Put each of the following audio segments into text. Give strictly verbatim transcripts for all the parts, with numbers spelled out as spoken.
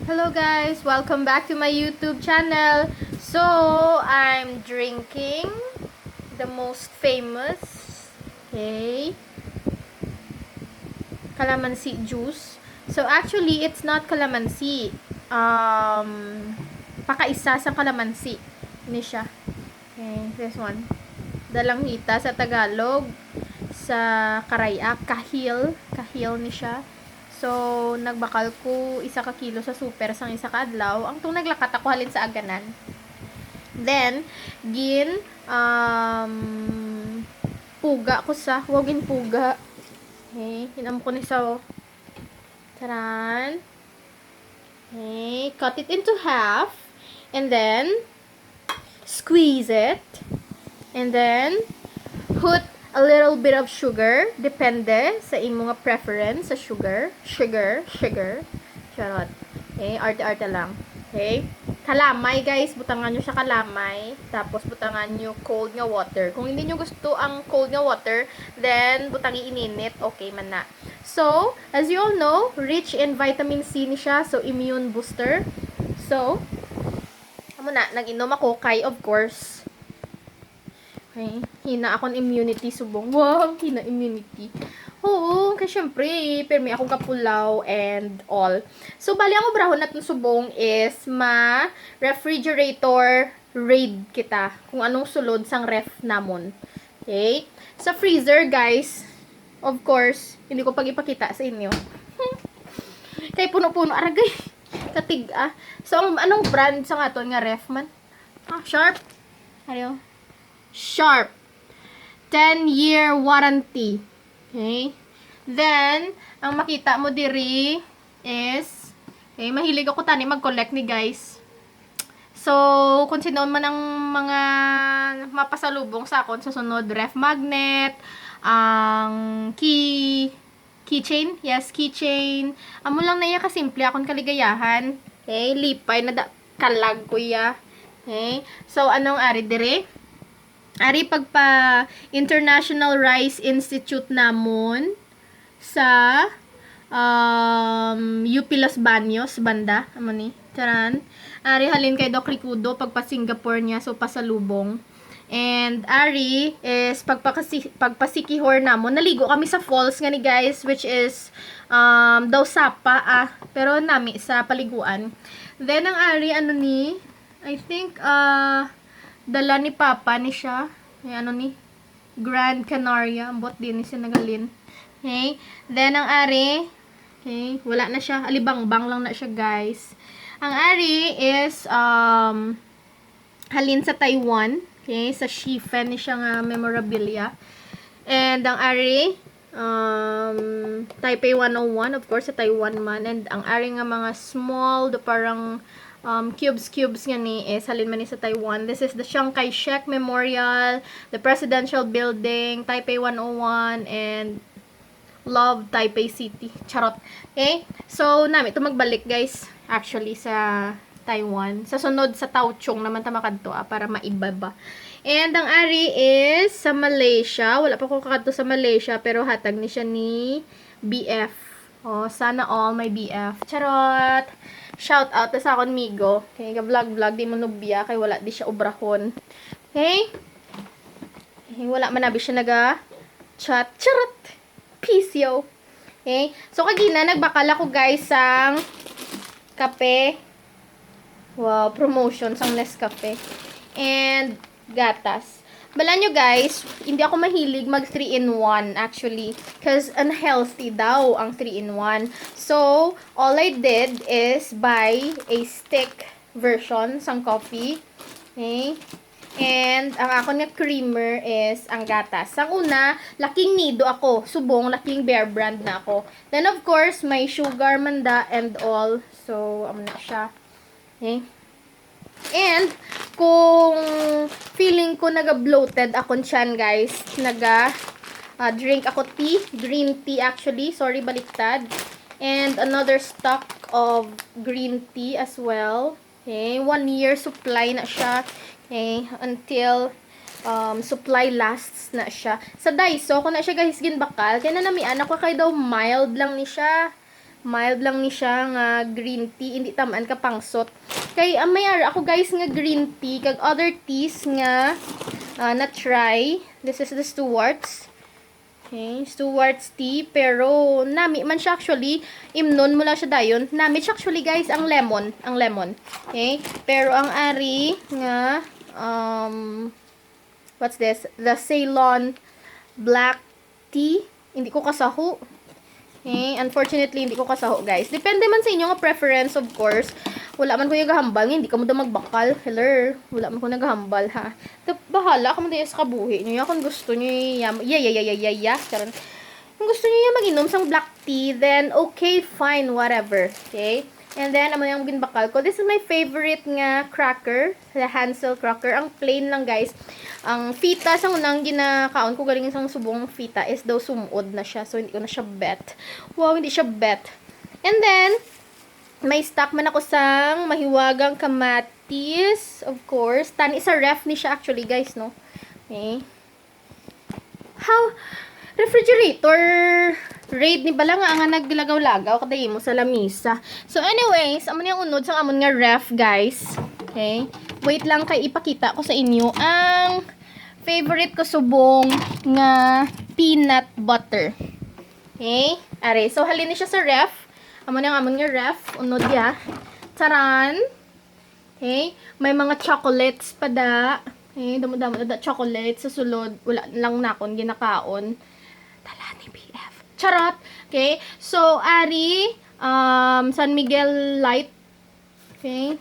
Hello guys, welcome back to my YouTube channel. So, I'm drinking the most famous, okay, calamansi juice. So, actually, it's not calamansi. Um, pakaisa sa calamansi ni siya. Okay, this one. Dalanghita sa Tagalog, sa Karay-a, kahil, kahil ni siya. So, nagbakal ko isa ka kilo sa super sang isa ka adlaw. Ang tong naglakat ako halin sa Aganan. Then, gin, um, puga ko sa, wow, gin puga. Okay, hinam ko ni sa, oh. Taran. Okay, cut it into half. And then, squeeze it. And then, put a little bit of sugar. Depende sa imo nga preference sa sugar. Sugar, sugar. Charot. Okay, arte-arte lang. Okay? Kalamay, guys. Butangan nyo siya kalamay. Tapos, butangan nyo cold nga water. Kung hindi nyo gusto ang cold nga water, then, butangi ininit. Okay man na. So, as you all know, rich in vitamin C ni siya. So, immune booster. So, amo na, nag-inom ako kay, of course, okay, hina akong immunity subong. Wow, hina immunity. Oo, kay syempre, permi akong kapulaw and all. So, bali, ang obrahon natin subong is ma-refrigerator raid kita kung anong sulod sang ref namon. Okay? Sa freezer, guys, of course, hindi ko pag ipakita sa inyo. Kay puno-puno, aragay. Katig, ah. So, ang, anong brand sa aton nga ref man? Ah, Sharp. Ano? Sharp. Ten-year warranty. Okay? Then, ang makita mo diri is, okay, mahilig ako tani mag-collect ni, guys. So, kung sino man ang mga mapasalubong sa akon sa sunod, ref magnet, ang key, keychain, yes, keychain. Amo lang na iya kasimple akon kaligayahan. Okay, lipay na da, kalag ko iya. Okay, so anong ari dire? Ari pagpa International Rice Institute namon sa, um, U P Los Baños banda. Amo ni. Taran. Ari halin kay Doc Ricudo, pagpa Singapore niya, so pasalubong. And ari is pagpakasi-, pagpasikihor namon. Naligo kami sa falls nga ni, guys, which is, um, daw sapa, ah, pero nami sa paliguan. Then ang ari, ano ni, I think, uh, dala ni Papa ni siya. Ay, ano ni? Grand Canaria. Ambot din ni siya nagalin. Okay. Then, ang ari, okay, wala na siya. Alibangbang lang na siya, guys. Ang ari is, um, halin sa Taiwan. Okay, sa Shifen ni siya nga memorabilia. And ang ari, um, Taipei one oh one, of course, sa Taiwan man. And ang ari nga mga small, the parang, um, cubes, cubes nga ni is halin man ni sa Taiwan. This is the Chiang Kai-shek Memorial, the Presidential Building, Taipei one oh one, and Love Taipei City. Charot. Okay? So, nami to magbalik, guys. Actually, sa Taiwan. Sa sunod, sa Tauchung naman ta makadto, ah, para maiba ba. And ang ari is sa Malaysia. Wala pa ko kakadto sa Malaysia, pero hatag ni siya ni B F. Oh, sana all my B F. Charot! Shout out sa akon migo. Okay, ga-vlog-vlog, di mo nubya, kay wala di siya obrahon. Okay? Eh, wala man abi siya naga-chat. Charot! Peace, yo! Okay? So, kagina, nagbakal ako, guys, sang kape. Wow, promotion sang Nescafe. And gatas. Bala nyo, guys, hindi ako mahilig mag three in one, actually. Cause unhealthy daw ang three in one. So, all I did is buy a stick version sang coffee. Okay? And ang akon nga creamer is ang gatas. Sang una, laking Nido ako. Subong, laking Bear Brand na ako. Then, of course, may sugar man da and all. So, amo na siya. Okay? And, kung feeling ko naga-bloated akon tiyan, guys, naga, ah, drink ako tea, green tea actually. Sorry, baliktad. And another stock of green tea as well. Okay, one year supply na siya. Okay, until, um, supply lasts na siya. Sa Daiso ko na siya, guys, ginbakal. Kay nanamian ako kay daw mild lang ni siya. Mild lang ni siya nga green tea, hindi tamaan ka pangsot. Kay, ah, may ara ako, guys, nga green tea, kag other teas nga, ah, na-try. This is the Stewart's. Okay, Stewart's tea, pero nami man siya actually, imnon mo lang siya dayon. Nami siya actually, guys, ang lemon, ang lemon. Okay? Pero ang ari nga, um, what's this? The Ceylon black tea. Hindi ko kasaho. Okay, unfortunately, hindi ko kasaho, guys. Depende man sa inyo nga preference, of course. Wala man ko yung gahambal, nga hindi ka mo daw magbakal. Hello, wala man ko nagahambal, ha. Ta-, bahala ka man din sa kabuhi niyo. Ya, kung gusto niyo, ya, ya, ya, ya, ya, ya, ya. Charot. Kung gusto niyo ya mag-inom sang black tea, then okay, fine, whatever. Okay? And then, amo yung ginbakal ko. This is my favorite nga cracker, the Hansel cracker. Ang plain lang, guys. Ang feta, sa unang ginakaon ko, galing isang subong feta, is daw sumod na siya. So, hindi ko na siya bet. Wow, hindi siya bet. And then, may stock man ako sang mahiwagang kamatis, of course. Tani sa ref ni siya actually, guys, no? Okay. How? Refrigerator raid ni bala nga nga naglagaw-lagaw kada imo sa lamisa. So anyways, amo ni ang unod sang amon nga ref, guys. Okay? Wait lang kay ipakita ko sa inyo ang favorite ko subong nga peanut butter. Okay? Are, so halin ni siya sa ref. Amo ni ang amon nga ref, unod ya. Taran. Okay? May mga chocolates pa da. Okay? Damo-damo na da chocolate sa sulod. Wala lang nakon ginakaon. Dala ni B F. Charot! Okay? So, ari, um, San Miguel Light. Okay?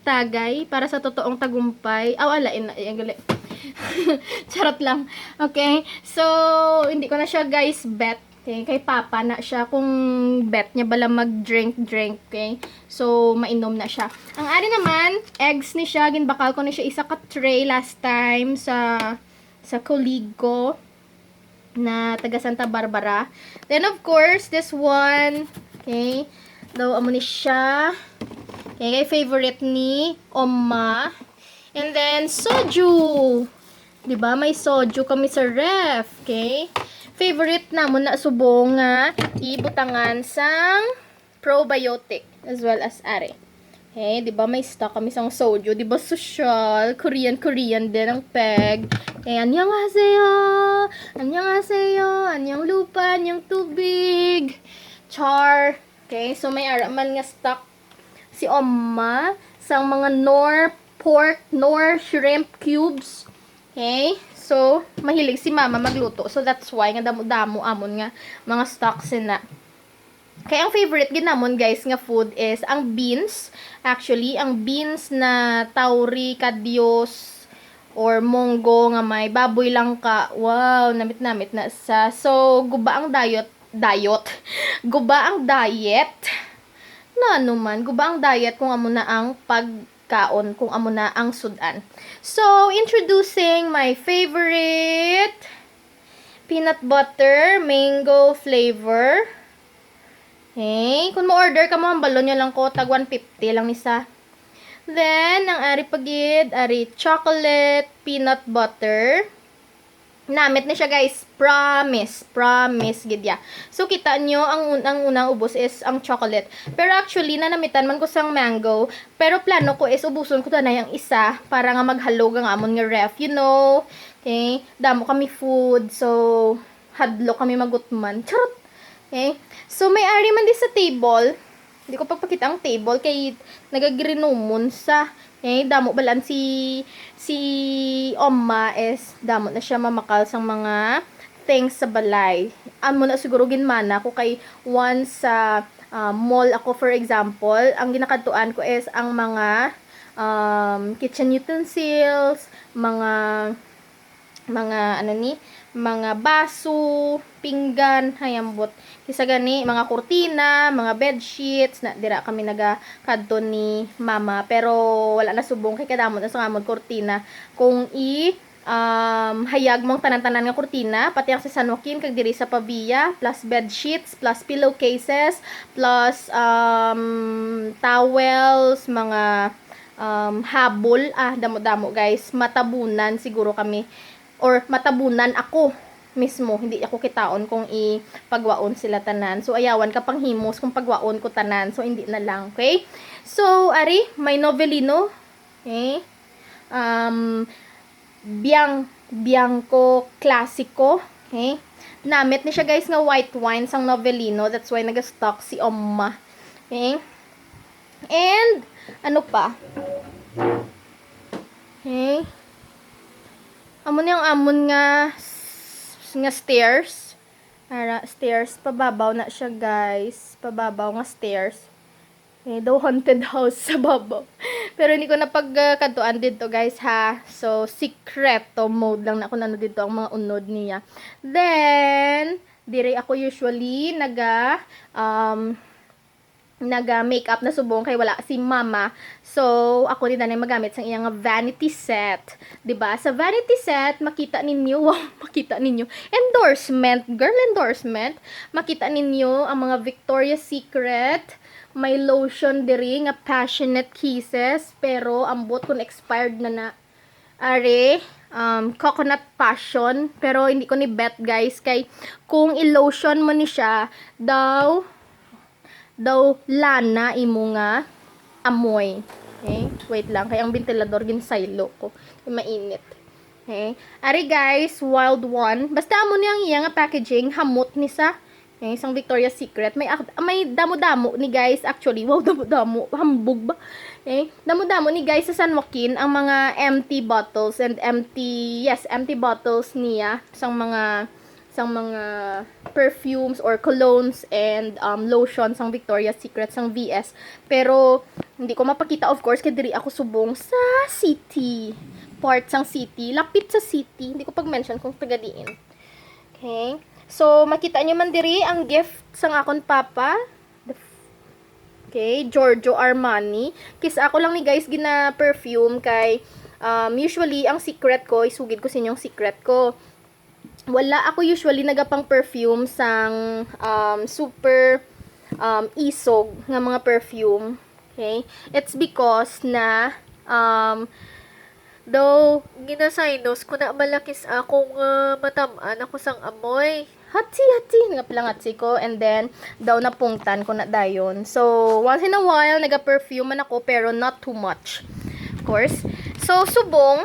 Tagay para sa totoong tagumpay. Aw, ala, ina, ay, ang gali. Charot lang. Okay? So, hindi ko na siya, guys, bet. Okay, kay Papa na siya. Kung bet niya bala mag-drink-drink, okay? So, mainom na siya. Ang ari naman, eggs ni siya. Ginbakal ko ni siya isa ka tray last time sa, sa colleague ko na taga Santa Barbara. Then, of course, this one, okay? Daw, amo ni siya. Okay, kay favorite ni Oma. And then, soju. Di ba? May soju kami sa ref. Okay? Favorite namon na subong nga ibutangan sang probiotic as well as are. Okay? Di ba? May stock kami sang soju. Di ba? Sosyal. Korean, Korean din ang peg. Okay? 안녕하세요. 안녕하세요. 안녕lupa. 안녕tubig. Char. Okay? So, may ara man nga stock si Oma sang mga Knorr pork, Knorr shrimp cubes. Okay? So, mahilig si Mama magluto. So, that's why nga damo-damo amon nga mga stocks na. Kaya ang favorite gid namon, guys, nga food is ang beans. Actually, ang beans na tauri, kadyos, or munggo nga may baboy langka. Wow, namit-namit na sa. So, guba ang diet, diet. Guba ang diet. Na ano man, guba ang diet kung amo na ang pagkaon, kung amo na ang sudan. So, introducing my favorite peanut butter mango flavor. Okay, kung mo-order ka mo, hambalon nyo lang ko, tag one fifty lang ni sa. Then, ang ari pa gid, ari chocolate peanut butter. Namit ni siya, guys. Promise. Promise gid ya. So, kita nyo, ang, un- ang unang ubos is ang chocolate. Pero actually, nanamitan man ko sang mango. Pero plano ko is ubuson ko tanay ang isa para nga maghalog ang amon nga ref. You know, okay? Damo kami food. So, hadlok kami magutman. Charot! Okay? So, may ari man di sa table. Hindi ko pagpakita ang table kay nagagrinomon sa. Okay? Damo balan si, si Oma is damo na siya mamakal sang mga things sa balay. Amo na siguro ginmana ko kay once sa, ah, mall ako, for example, ang ginakadtuan ko is ang mga, um, kitchen utensils, mga mga, ano ni, mga baso, pinggan, hayambot. Kisa gani, mga kurtina, mga bedsheets, na dira kami nagakadto ni mama. Pero wala na subong kay kadamo na sa amon kurtina. Kung i, um, hayag mo ang tanan-tanan nga kurtina, pati ang sa San Joaquin, kag diri sa Pavia, plus bedsheets, plus pillowcases, plus, um, towels, mga, um, habol, ah, damo-damo, guys. Matabunan siguro kami. Or matabunan ako. mismo. Hindi ako kitaon kung ipagwaon sila tanan. So, ayawan ka panghimos kung pagwaon ko tanan. So, hindi na lang. Okay? So, ari, may novelino. Okay? Um, Biang, Bianco Classico. Okay? Namit ni siya, guys, nga white wine sang novelino. That's why nag-stock si Oma. Okay? And, ano pa? Okay? Amo ni ang amon nga, nga stairs. Ara, stairs. Pababaw na siya, guys. Pababaw nga stairs. Eh, daw haunted house sa babaw. Pero hindi ko na pagkadtuan dito, guys, ha. So, sikreto mode lang na kung ano dito ang mga unod niya. Then, dire ako usually naga, um, naga makeup na subong kay wala si mama. So, ako ni danay magamit sang iyang vanity set. 'Di ba? Sa vanity set, makita ninyo, wow, makita ninyo. Endorsement, girl endorsement. Makita ninyo ang mga Victoria's Secret. May lotion diri nga Passionate Kisses, pero ambot kung expired na na. Are, um, Coconut Passion, pero hindi ko ni bet, guys, kay kung i-lotion mo ni siya, daw, daw lana imo nga amoy. Okay? Wait lang, kay ang ventilador ginsaylo ko. Kay mainit. Okay? Ari, guys, Wild One. Basta amo ni ang iya nga packaging, hamot ni sa, okay, sang Victoria's Secret. May ak-, may damo-damo ni, guys, actually. Wow, damo-damo. Hambog ba? Okay? Damo-damo ni, guys, sa San Joaquin ang mga empty bottles and empty, yes, empty bottles niya sang mga sang mga perfumes or colognes and, um, lotion sang Victoria's Secret, sang V S. Pero hindi ko mapakita, of course, kay diri ako subong sa city. Part sang city, lapit sa city. Hindi ko pag-mention kung taga diin. Okay? So, makita nyo man diri ang gift sang akon papa. The f-, okay, Giorgio Armani. Kis ako lang ni, guys, gina-perfume kay, um, usually ang secret ko, isugid ko sa inyong secret ko. Wala ako usually nagapang perfume sang, um, super, um, isog nga mga perfume. Okay? It's because na, um, daw ginasinus ko na malakis akong, ah, matam-an ako sang amoy. Hatsi, hatsi, nagaplangatsi ko, and then daw napungtan ko na dayon. So, once in a while, naga-perfume man ako, pero not too much. Of course. So, subong,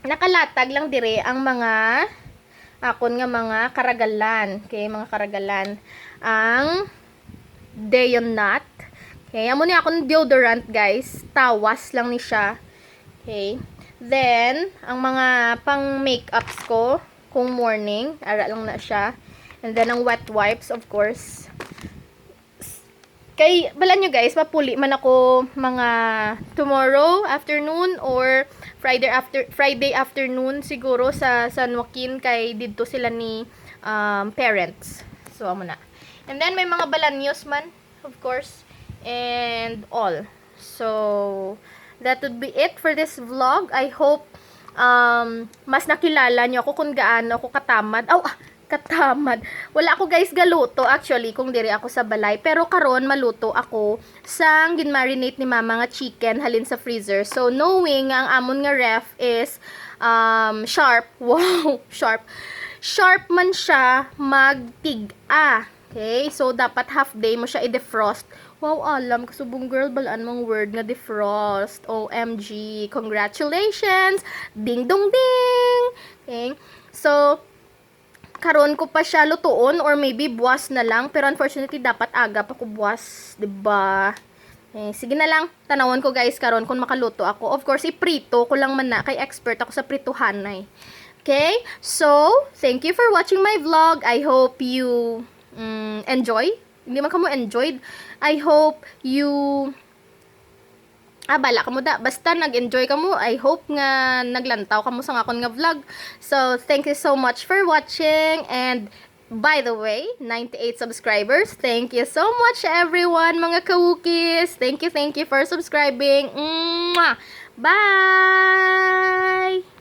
nakalatag lang dire ang mga akon nga mga karagalan. Okay, mga karagalan. Ang Deonat. Okay, amo ni akon deodorant, guys. Tawas lang ni siya. Okay. Then, ang mga pang makeups ko, kung morning, ara lang na siya. And then, ang wet wipes, of course. Kay, bala nyo, guys, mapuli man ako mga tomorrow afternoon or Friday after, Friday afternoon siguro sa San Joaquin kay didto sila ni, um, parents. So, amo na. And then, may mga balanyos man, of course, and all. So, that would be it for this vlog. I hope, um, mas nakilala nyo ako kung gaano ako katamad. Aw, ah, katamad. Wala ako, guys, galuto actually kung diri ako sa balay. Pero karon maluto ako sang ginmarinate ni mama nga chicken halin sa freezer. So, knowing nga ang amon nga ref is, um, sharp. Wow, sharp. Sharp man siya magtig-a. Okay? So, dapat half day mo siya i-defrost. Wow, alam, kasubong girl, balaan mong word nga defrost. O M G, congratulations! Ding dong ding! Okay? So, karon ko pa siya lutuon or maybe buwas na lang. Pero unfortunately, dapat aga pa ko buwas, 'di ba? Eh, sige na lang, tanawon ko guys karon kung makaluto ako. Of course, iprito ko lang man na kay expert ako sa prituhanay. Okay? So, thank you for watching my vlog. I hope you, mm, enjoy. Hindi man kamo enjoyed. I hope you, ah, bala kamo da. Basta nag-enjoy kamo, I hope nga naglantaw kamo sa akon nga vlog. So, thank you so much for watching, and by the way, ninety-eight subscribers. Thank you so much, everyone, mga kawukis. Thank you, thank you for subscribing. Mwah! Bye!